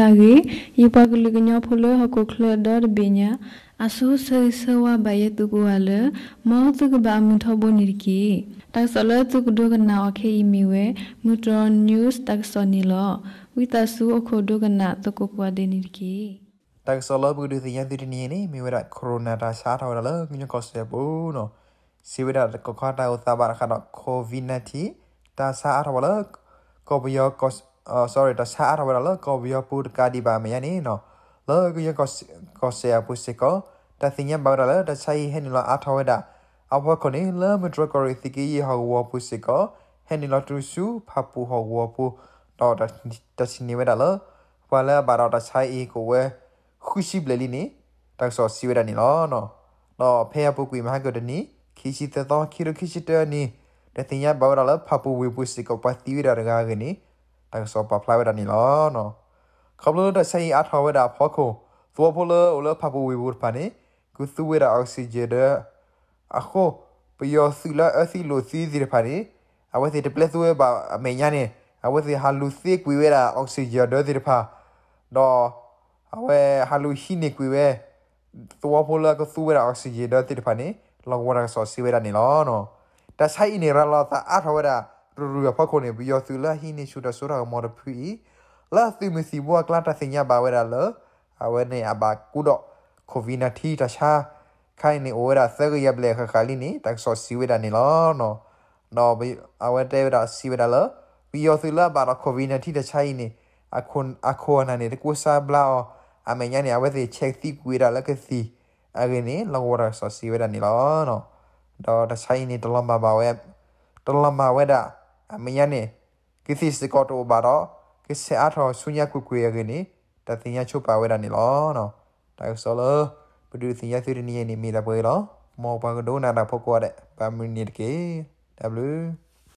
အဂ့ၢ်, ယပှၤကလုာ်ကညီဖိလၢဟီၣ်ခိၣ်ချၢဒီတဘ့ၣ်ညါ အဆိဆၢဂ့ၤဆၢဝါဘၣ်ယဲသုကိးဂၤလၢ မ်သုကဘၣ်အမုာ်ထီဘိန့ၣ်တက့ၢ်. တၢ်ကစီၣ်လၢသုကဒိကနၣ်အီၤခဲအံၤမ့ၢ်ဝဲ မုၢ်တြီၢ် news တၢ်ကစီၣ်န့ၣ်လီၤ. ဝံသးစူၤအိၣ်ခိးဒိကနၣ်သကိးကိးဂၤဒဲးန့ၣ်တက့ၢ်. တၢ်ကစီၣ်လၢပကဒုးသ့ၣ်ညါသုတနံၤအံၤန့ၣ် မ့ၢ်ဝဲဒၣ် Corona တၢ်ဆါအါထီၣ်ဝဲဒၣ်လၢကညီကီၢ်စဲၣ်အပူၤန့ၣ် စံးဝဲဒၣ်တကီၢ်ခါတၢ်အိၣ်သးဘၣ်တခါဒီး COVID nineteen တၢ်ဆါအါထီၣ်ဝဲလၢ ကီၢ်ပယီၤ ကီၢ် sorry တၢ်ဆါအါထီၣ်ဝဲဒၣ်လၢကီၢ်ပယီၤပူၤတကးဒံးဘၣ်အမဲာ်ညါန့ၣ် လၢကညီကီၢ်စဲၣ်အပူၤစ့ၢ်ကီး တၢ်သ့ၣ်ညါဘၣ်ဝဲဒၣ်လၢ တၢ်ဆါအံၤဟဲနုာ်လီၤအါထီၣ်ဝဲဒၣ် အဖီခိၣ်န့ၣ် လၢမုၢ်တြီၢ်ကီၢ်ရ့ၣ်သုးက့ယဲၢ်ဟီၣ်ကဝီၤပူၤစ့ၢ်ကီး ဟဲနုာ်လီၤတုၤဆူဖၣ်ပူၣ်ဟီၣ်ကဝီၤပူၤ ဒီးတၢ်ထံၣ်န့ၢ်ဝဲဒၣ်လၢ ပှၤလၢအဘၣ်ဒီးတၢ်ဆါအံၤကအိၣ်ဝဲ ဃုဆံဘျဲၣ်လံန့ၣ် တၢ်ကစီၣ်စံးဝဲဒၣ်န့ၣ်လီၤ. ဒီးဖဲအပူၤကွံာ်မဟါကတနံၤ ခံဆံသၢသီ ခံကထိခံဆံတၢအနံၤ တၢ်သ့ၣ်ညါဘၣ်ဝဲဒၣ်လၢ ဖၣ်ပူၣ်ဝ့ၢ်ပူၤစ့ၢ်ကီး ပှၤသံဝဲဒၣ်တဂၤအဂ့ၢ်န့ၣ် တၢ်ကစီၣ်ပာ်ဖျါဝဲဒၣ်န့ၣ်လီၤ. ခီဖျိလၢတၢ်ဆါအံၤအါထီၣ်ဝဲဒၣ်အဖီခိၣ် သဝီဖိလၢအိၣ်လၢဖၣ်ပူၣ်ဝ့ၢ်ပူၤတဖၣ်န့ၣ် ကသူဝဲဒၣ် oxygen ဒီး အဃိ ပယီၤသုးလၢအၢသံလိာ်သံသ့ၣ်တဖၣ်န့ၣ် အဝဲသ့ၣ်တပျဲသူဝဲဘၣ်အမဲာ်ညါန့ၣ် အဝဲသ့ၣ်ဟးလူၤသ့ကွံာ်ဝဲဒၣ် oxygen ဒီးသ့ၣ်တဖၣ် ဒီး အဝဲဟးလူၤဟံးန့ၢ်ကွံာ်ဝဲ သဝီဖိလၢအကသူဝဲဒၣ် oxygen ဒီးသ့ၣ်တဖၣ်န့ၣ် လီၢ်ကဝီၤတၢ်ကစီၣ်စံးဝဲဒၣ်န့ၣ်လီၤ. တၢ်ဆါအံၤန့ၣ် ရၤလီၤသးအါထီၣ်ဝဲဒၣ် ရူၤရူၤအဖီခိၣ်န့ၣ် ပယီၤသုးလၢအဟံးန့ၢ်ဆူၣ်တၢ်စိတၢ်ကမီၤတဖုအံၤ လၢသုးမုၢ်သံၣ်ဘိအကျါတၢ်သ့ၣ်ညါဘၣ်ဝဲဒၣ်လၢ အဝဲန့ၣ်အဘၣ်ကူဒီး COVID nineteen တၢ်ဆါ ခါအံၤန့ၣ် အိၣ်ဝဲဒၣ်သၢကယၤဘျဲၣ်ဃၣ်ဃၣ်လံန့ၣ် တၢ်ကစီၣ်စံးဝဲဒၣ်န့ၣ်လီၤ. ဒီးအဝဲတဲဝဲဒၣ်စံးဝဲဒၣ်လၢ ပယီၤသုးလၢအဘၣ်ဒီး COVID nineteen တၢ်ဆါအံၤန့ၣ် အခိၣ်အနၢ်န့ၣ် တကိးစါဘျါအီၤ အမဲာ်ညါန့ၣ် အဝဲသ့ၣ်ဆဲးကသံကွံာ်ဝဲဒၣ်လၢကသံၣ်အဂ့ၢ်န့ၣ် လီၢ်ကဝီၤတၢ်ကစီၣ်စံးဝဲဒၣ်န့ၣ်လီၤ. ဒီးတၢ်ဆါအံၤန့ၣ် တလီၤမၢ်ဘၣ်ဝဲ တလီၤမၢ်ဝဲဒၣ် အမဲာ်ညါန့ၣ် ကသံၣ်စ့ၢ်ကီးတအိၣ်ဘၣ်ဒီး ကဆဲးအါထီၣ်ဆူညါကွ့ၢ်ကွ့ၢ်အဂ့ၢ်န့ၣ် တၢ်သ့ၣ်ညါဆိပာ်ဝဲဒၣ်န့ၣ်လီၤ. တၢ်ကစီၣ်လၢ ပဒုးသ့ၣ်ညါသုတနံၤအံၤန့ၣ် မ့ၢ်ဒၣ်ပှဲၤအံၤလီၤ. မ်ပှၤကဒိကနၣ်တၢ်ဖိကိးဂၤဒဲး ဘၣ်မနုၤန့ၣ်တက့ၢ်. တၢ်ဘျုး